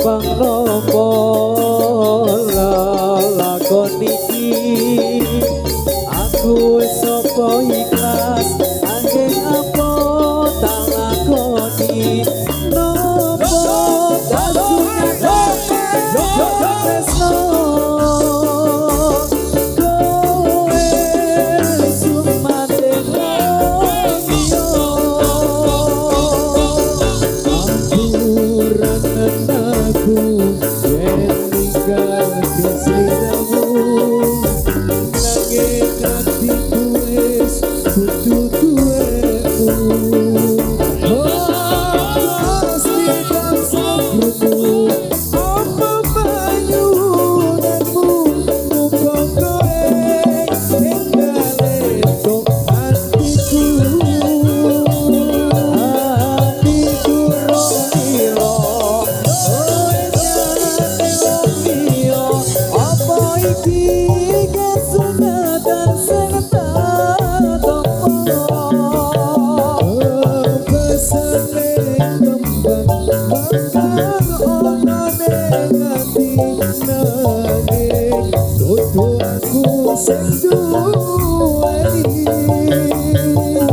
Timbang nopo lakon iki? Aku wis apa ikhlas, anggen apa tak lakoni? Nopo kasunyatan tresno, kowe sumate wong liya. Ampuranen aku yen ninggalke sliramu, nanging atiku wis kudu duwemu. Gusti tansah krungu apa panyuwunanmu, muga kowe enggal entuk atiku. Atiku rong lilo, kowe nyate wong liya. Apa iki kasunatan sing tak tampa? Pesane kembang mekar ana ning ati, nanging dudu aku sing duweni.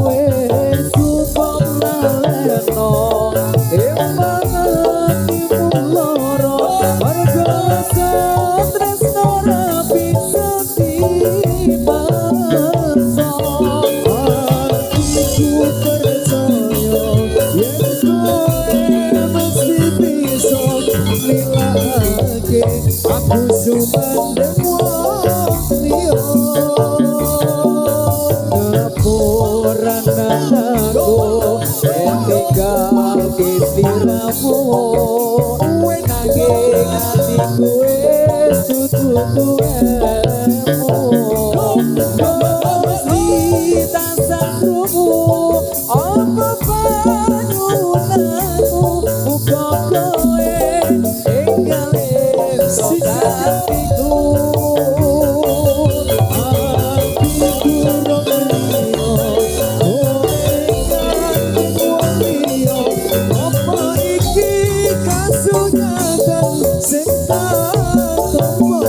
Wis cukup lalekno, timbang atimu lara, mergo rasa tresno ra bisa dipaksa. Atiku percaya yen kowe mesti bisa nilake aku sumandheng wong liya. Ngapuranen aku yen ninggalke sliramu, nanging atiku wis dudu duwemu. Gusti tansah krungu apa panyuwunanmu, muga kowe enggal entuk atiku. Atiku rong liya, kowe gandeng wong liya. Apa iki kasunyatan sing tak tampa?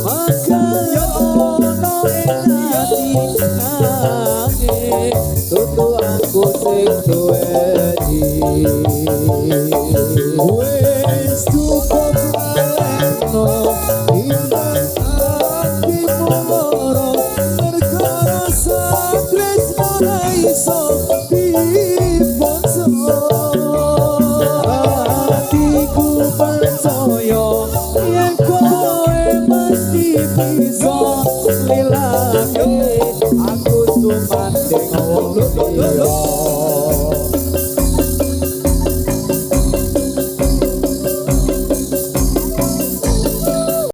Pasane kembang mekar ana ing ati, nanging dudu aku sing duweni. Wis cukup lalekno, timbang atimu lara, mergo rasa tresno ra iso dipaksa. Atiku percaya yen kowe mesti bisa lilake